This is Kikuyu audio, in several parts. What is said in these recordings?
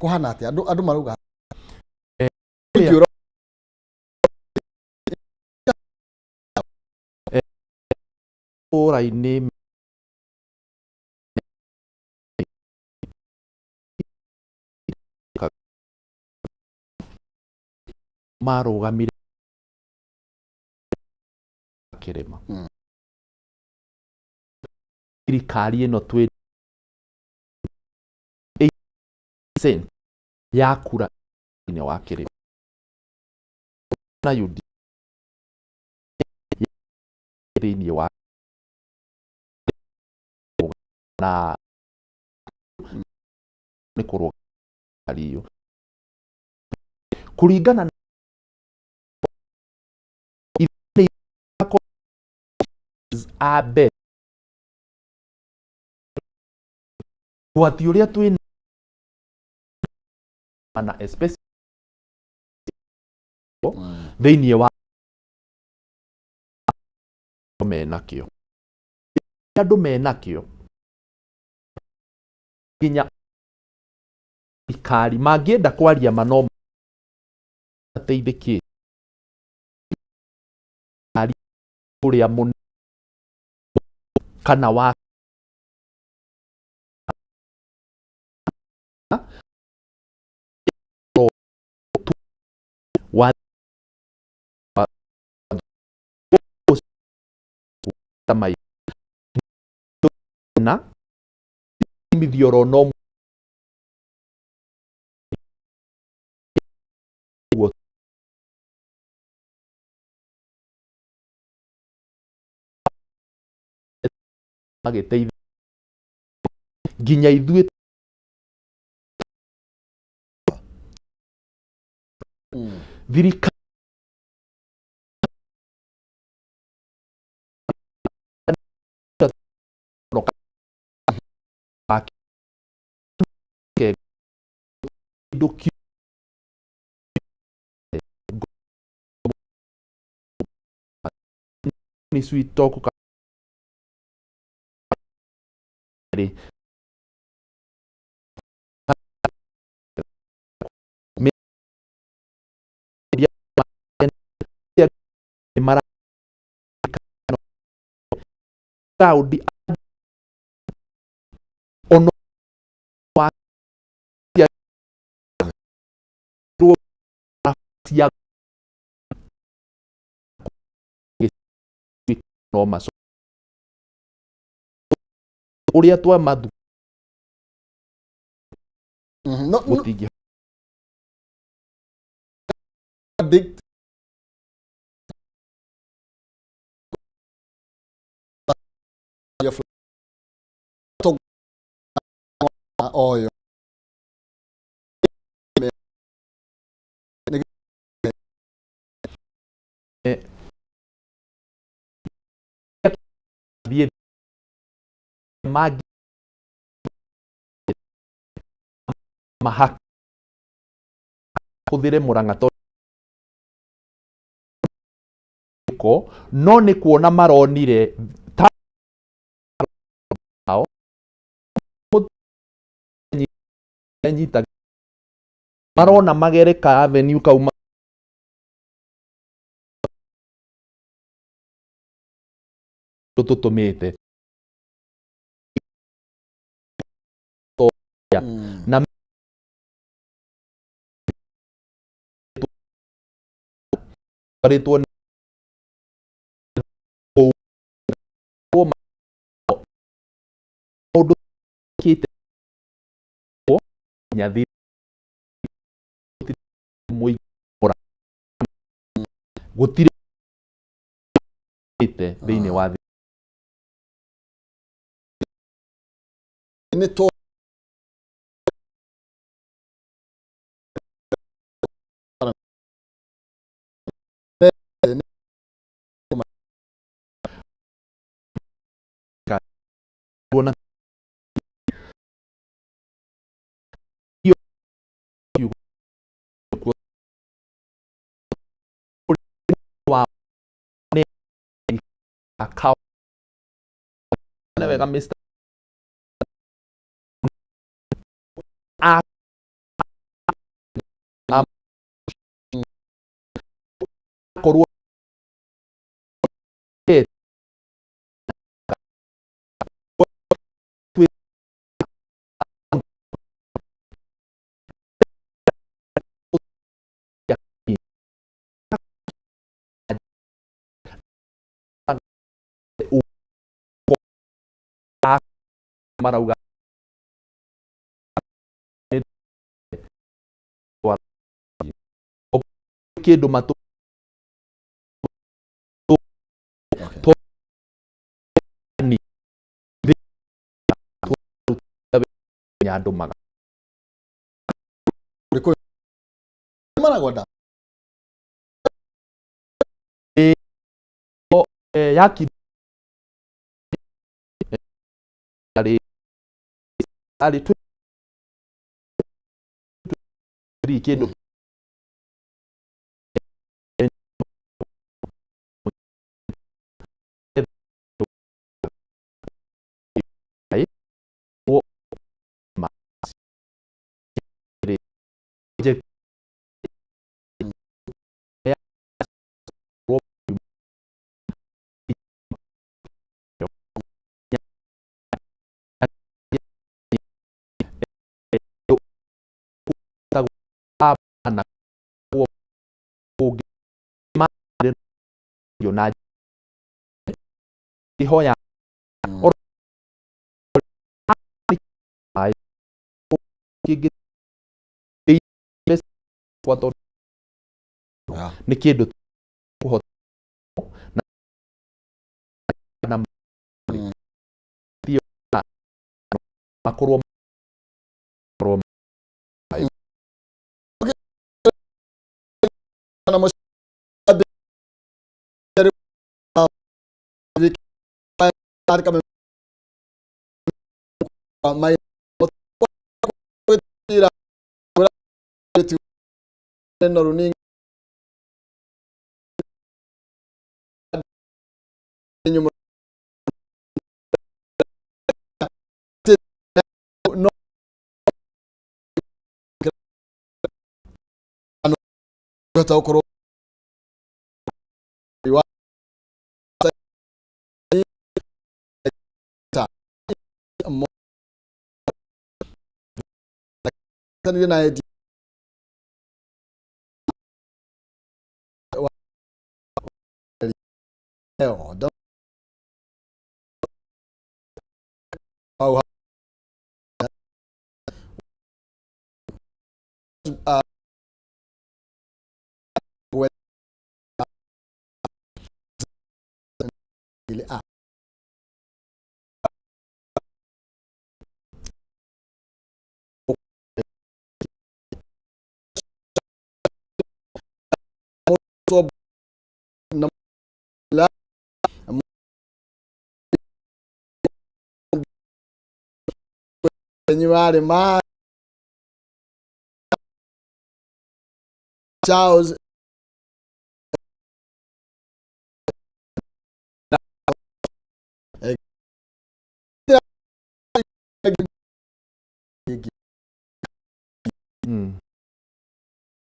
Kũhana atĩa? Andũ marauga Itũũra-inĩ marũgamire kĩrĩma. Thirikari ĩno twĩ 8% ya kura thĩinĩ wa kĩrĩma na UD thĩinĩ wa na nĩ kũrũga iyo kũringana na a mbere ũgwati ũrĩa twĩ na especially thĩinĩ wa menakĩo andũ menakĩo nginya thirikari mangĩenda kwaria ma no mateithĩkĩte ũrĩa mũnene kana wa wa na mithioro no ũguo magĩteithia nginya ithuĩ thirikari kĩndũ nĩ sweet talk rĩ mara raũndi ono wa cia no maco ũrĩa twamathu No, no, gũtingĩ addict oyo thiĩ mangĩ mahũthĩre Mũrang'a tondũ no nĩ kuona maronire ta nyita marona magereka avenue kau tũtũmĩte na twarĩtwo maũndũ kĩte nyathi gũtirĩ thĩinĩ wa thĩ. Nĩ to kuona wa nĩ wega Mr. A Marauga kĩndũ matũ. Ni andũ maga. Maragwenda. Yaki arĩ arĩ three kĩndũ. Na na ihoya kĩngĩ tondũ nĩ kĩndũ kũhota na makorwo. Gũkorwo na Charles.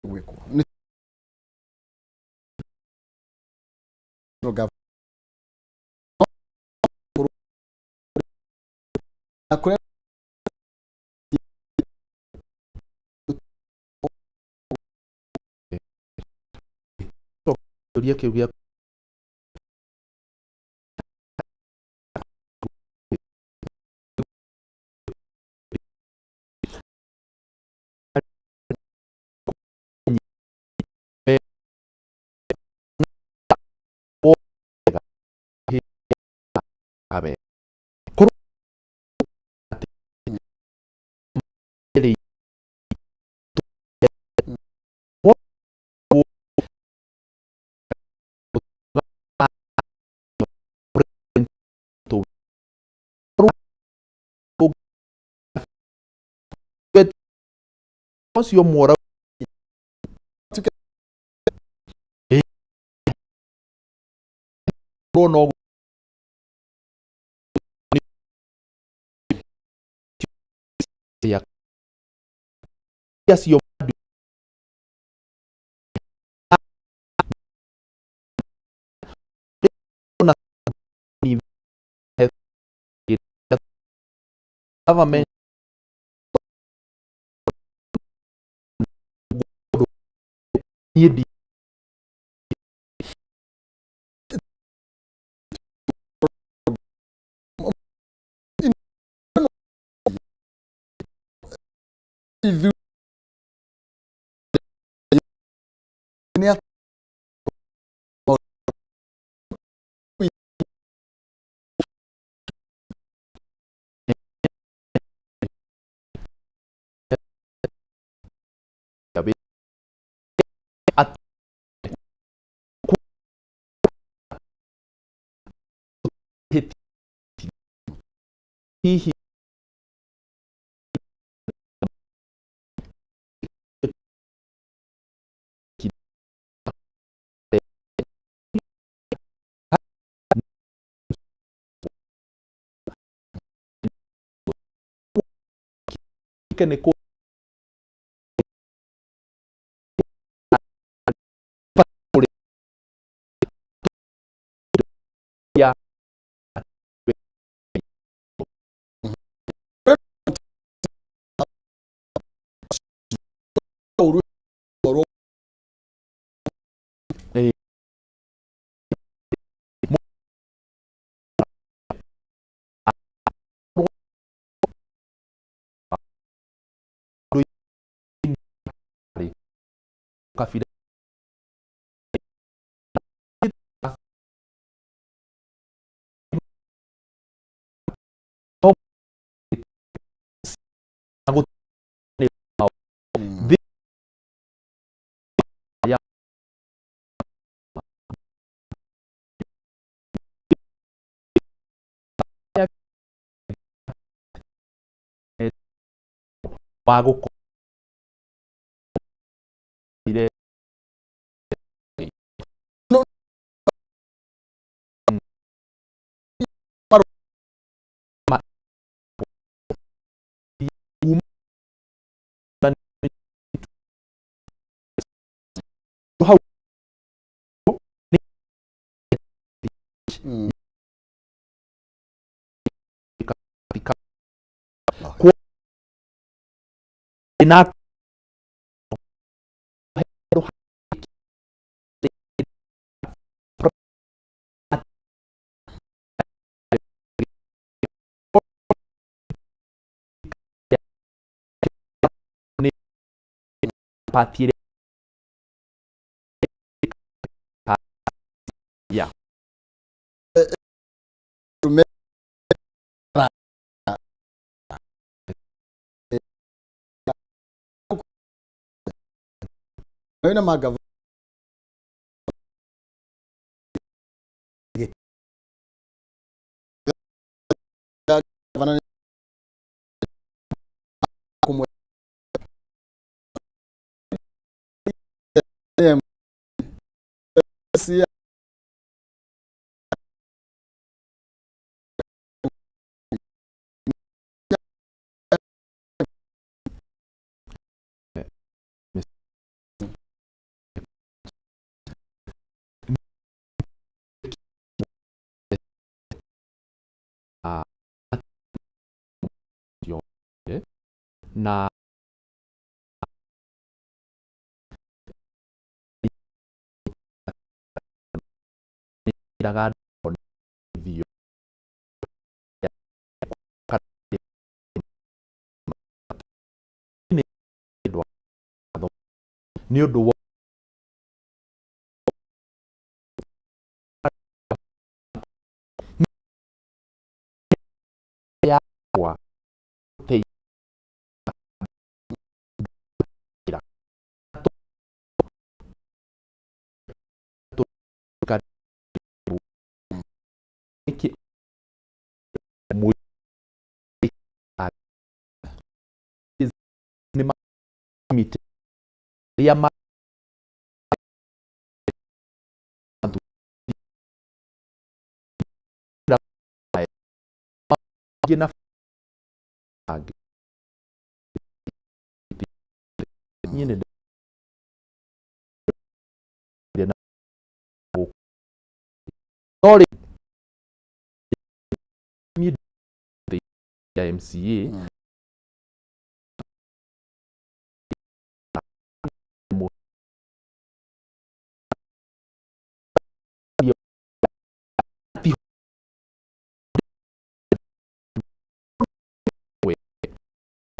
Gwĩkwo nĩ kũrĩa. Kĩũria kĩu gĩa abe korwo atĩ ũcio mwora no ya acio. Na government niĩ ndi. Ithu nĩ hihi nĩ kũ ya. Ũru Kabira. Ya. Wa gũkorire. No. Hau. Na pati ya. Wĩna magava gavana kumwe si. Na ndaga thio nĩ ũndũ wa yakwa. Nĩkĩ nĩ mĩtĩ arĩa na niĩ nĩ na no rĩ niĩ ya MCA.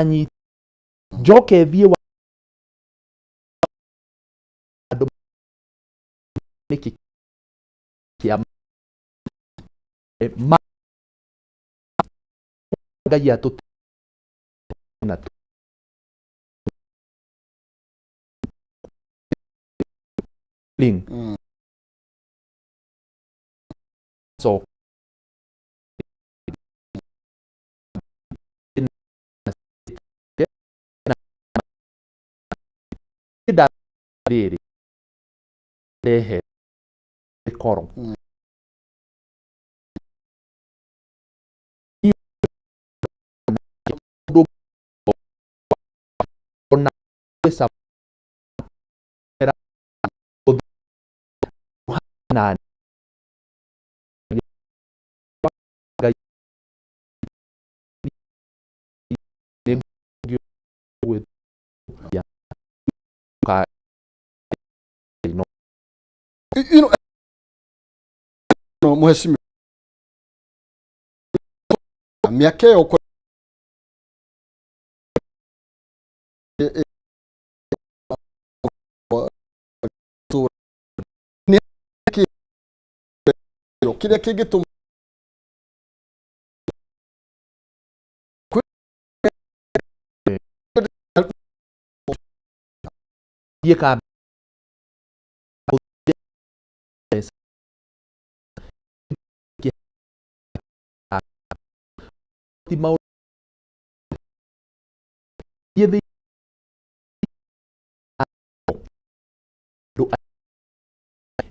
Anyi. Njoke thiĩ wa andũ nĩkĩ kĩa ma Ngai atũ na ling so rĩrĩ rehe koro ona na Ngai nĩ ka no You know, no mheshimiwa, mĩaka ĩyo nĩ kĩrĩa kĩngĩtũma thiĩ ka ti maũndũ thiĩ thĩ andũ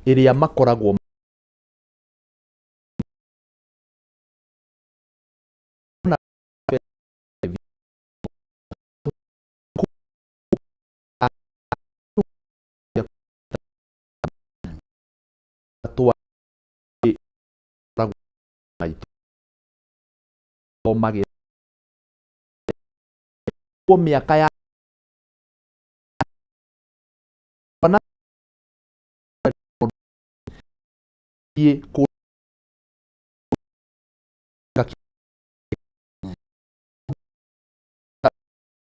ĩrĩa makoragwo na twa maitũ magĩ mĩaka ya ona thiĩ kũ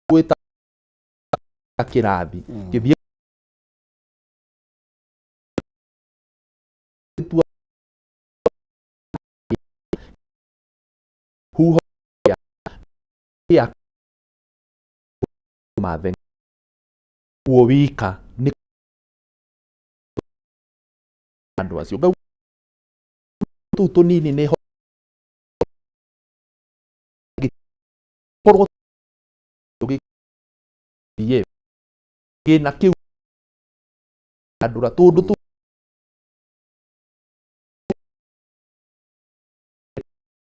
gwĩta kĩrathi gĩthiĩ tua huho ya mathe kuo wika nĩ andũ acio ngau tũu tũnini nĩ korwo tũgĩthiĩ kĩna kĩu andũra tũndũ tũu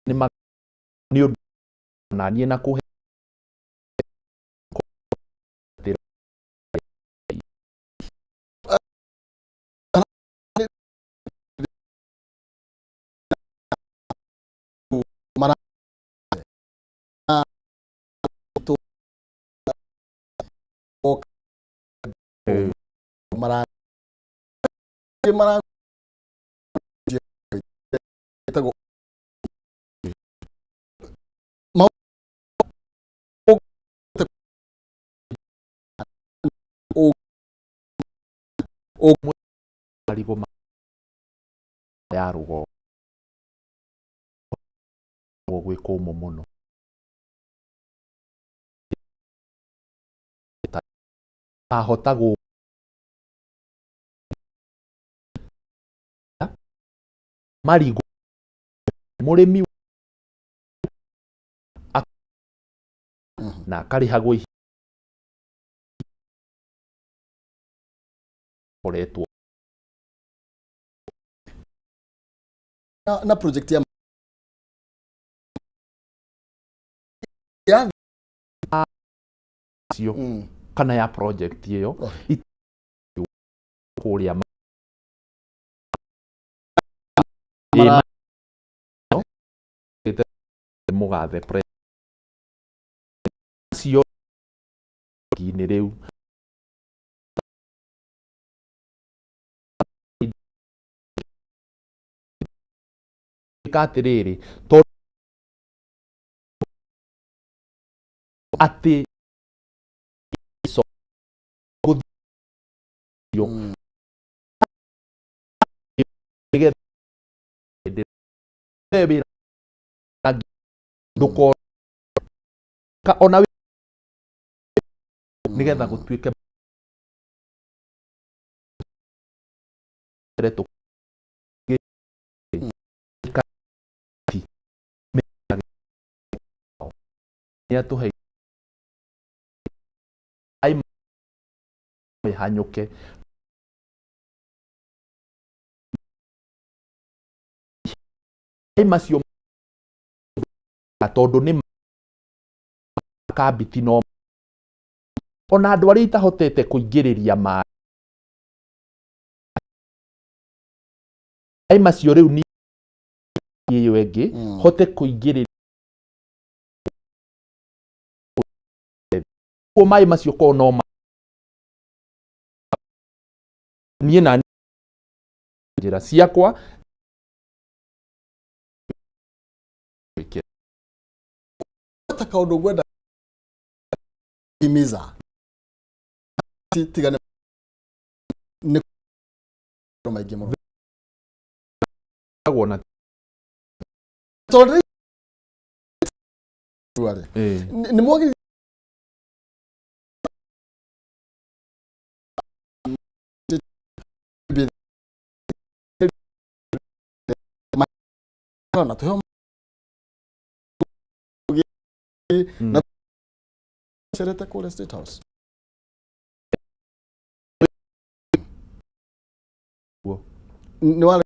nĩ nĩ ũndũ na niĩ na kũhe mara mara ĩtagwo marigũ ya rũgongo gwĩ kũmũ mũno ahota gũ marigũ mũrĩmi na akarĩhagwo koretwo na project ya cio kana ya project ĩyo kũrĩa mũgathe cio inĩ rĩu ka atĩrĩrĩ tondũ atĩ Nĩgetha wĩra ndũko ona nĩgetha gũtuĩke nĩatũhe ĩhanyũke. Macio tondũ nĩ kambiti no ona andũ arĩa itahotete kũingĩrĩria maĩ macio rĩu ni ĩyo ĩngĩ hote kũingĩrĩria maĩ macio korwo no niĩ na njĩra ciakwa. Ta kaũndũ ngwenda himiza tigane nĩ maingĩ mũno na tondũ nĩ mwagĩrĩire na tũheo na cerete kũrĩa State House. Nĩ wale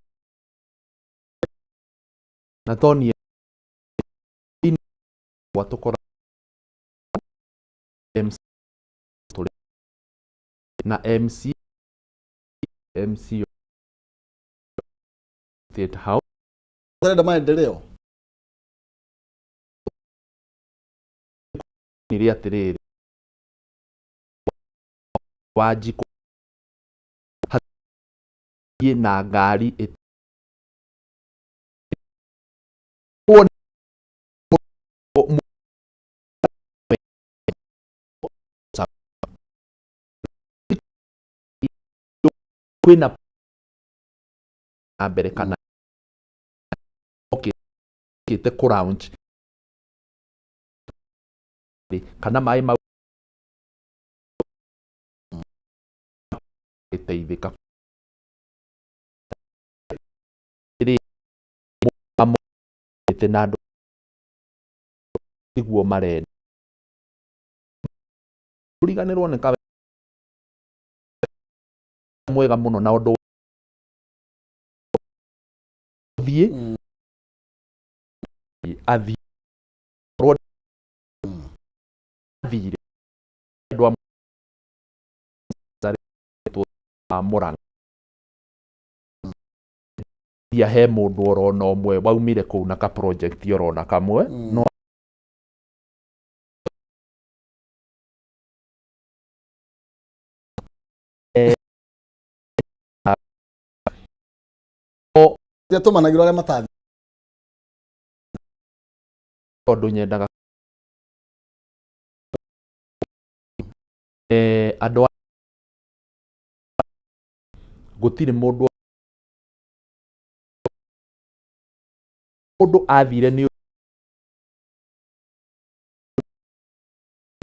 na toni gwatũkora MC na MC MC State House. Ũrenda maendeleo. Nĩ atĩrĩrĩ Wanjikũ hathiĩ na ngari kwĩna na mbere kana okĩte kũ launch kana maĩ mau ĩteithĩka na andũ tiguo marenda tũriganĩrwo nĩ kawe mwega mũno na ũndũ thiĩ athiĩ athire andũ a Murang'a he mũndũ orona ũmwe waumire kũu na ka project orona kamwe no tũmanagĩrwo arĩa matathi tondũ nyendaga andũ gũtirĩ mũndũ mũndũ athire nĩ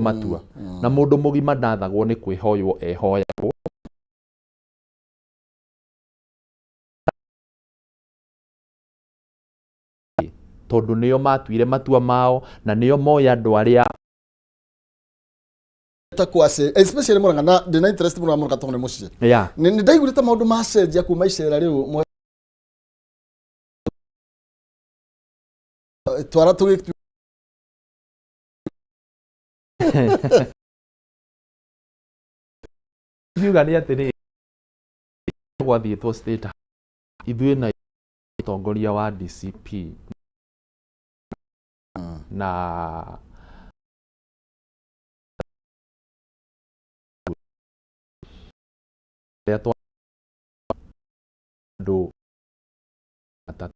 matua na mũndũ mũgima ndathagwo nĩ kwĩhoywo ehoyagwo. Tondũ nĩo matuire matua mao na nĩo moĩ andũ arĩa ta kwase especially Murang'a na ndina interest mũno Murang'a tondũ nĩ mũciĩ. Nĩ ndaiguire ta maũndũ macenjia kuma icera rĩu twara tũgĩ ngiuga nĩ atĩrĩrĩ gwathiĩtwo State ithuĩ na mũtongoria wa DCP na andũ atatũ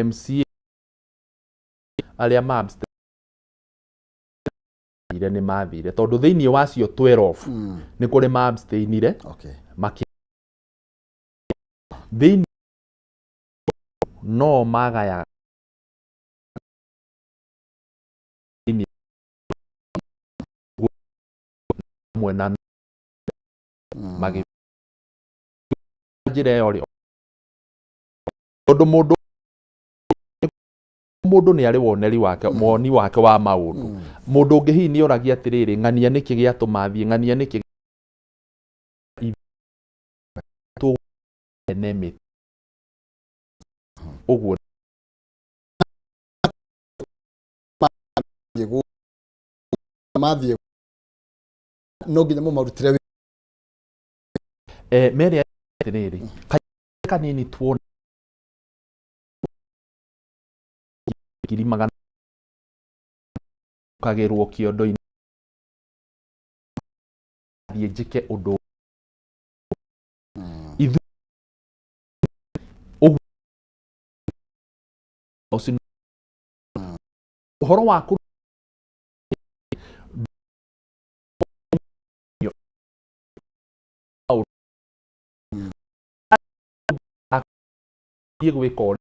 MCA arĩa ma mathire nĩ mathire, tondũ thĩinĩ wacio 12 nĩ kũrĩ ma abstainire. Makĩ thĩinĩ no magaya thĩinĩ mwena magĩ njĩra ĩyo rĩ, tondũ mũndũ nĩ arĩ woneri wake, woni wake wa maũndũ. Mũndũ ũngĩ hihi nĩ oragia atĩrĩrĩ, ng'ania nĩkĩ gĩatũma thiĩ, ng'ania nĩkĩ ene mĩtĩ ũguo. Mathiĩ no nginya mũmarutĩre. Mere atĩrĩrĩ, kanini tuona 100,000 kagĩrwo kĩondo-inĩ, thiĩ njĩke ũndũ ithu ũguo ũcio ũhoro wa thiĩ gwĩka ũrĩa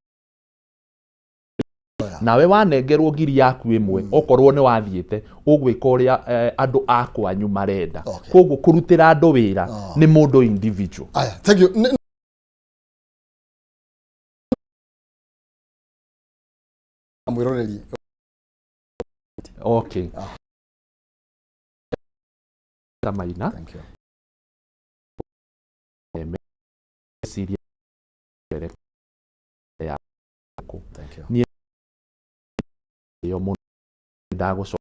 nawe wanengerwo ngiri yaku ĩmwe, okorwo nĩ wathiĩte ũgwĩka ũrĩa andũ a kwanyu marenda. Koguo kũrutĩra andũ wĩra nĩ mũndũ individual. Aya, thank you. Mwĩroreri. Okay. Ta Maina. Thank you. Meciria mbere yaku. Thank you. Niĩ ĩyo mũno ndagũcoka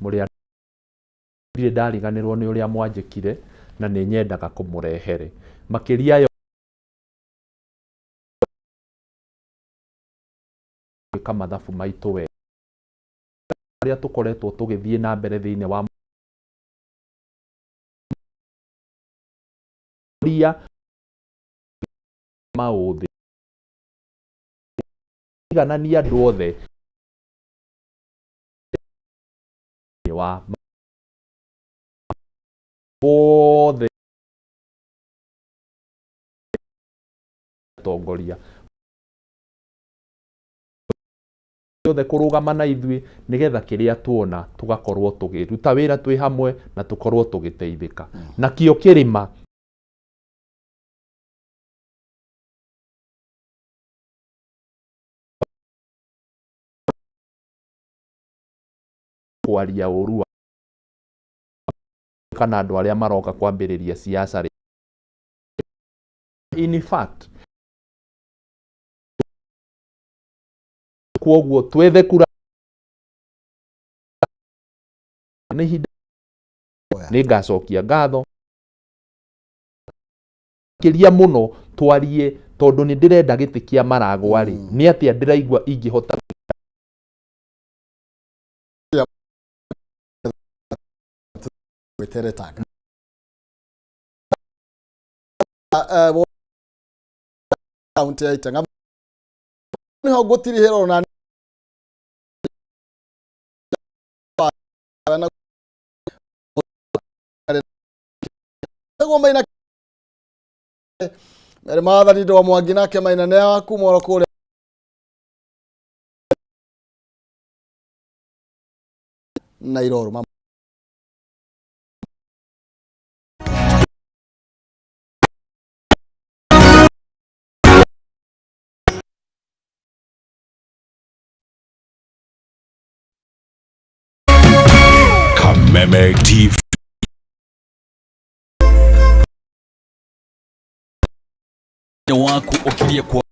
mũrĩ ndirĩ ndariganĩrwo nĩ ũrĩa mwanjĩkire, na nĩ nyendaga kũmũrehere makĩria yo gwĩka mathabu maitũ wega ũrĩa tũkoretwo tũgĩthiĩ na mbere thĩinĩ wa ria maũthĩ iganania andũ othe wa othe atongoria othe kũrũgama na ithuĩ nĩgetha kĩrĩa tuona tũgakorwo tũgĩruta wĩra twĩ hamwe na tũkorwo tũgĩteithĩka nakĩo kĩrĩma. Kwaria ũru wa kana andũ arĩa maroka kwambĩrĩria siasa rĩ, in fact kwoguo twethe kura nĩ ihinda nĩ ngacokia ngatho makĩria mũno twarie, tondũ nĩ ndĩrenda gĩtĩ kĩa Maragwa rĩ, nĩ atĩa ndĩraigua ingĩhota gwĩteretanga kaunti ya Itenga niho ngũtirihĩrwo na Nĩguo Maina Mary Maathani Ndwa Mwangi nake Maina nĩ waku moro kũrĩa Nairobi. Kameme TV. Waku ukirie kwa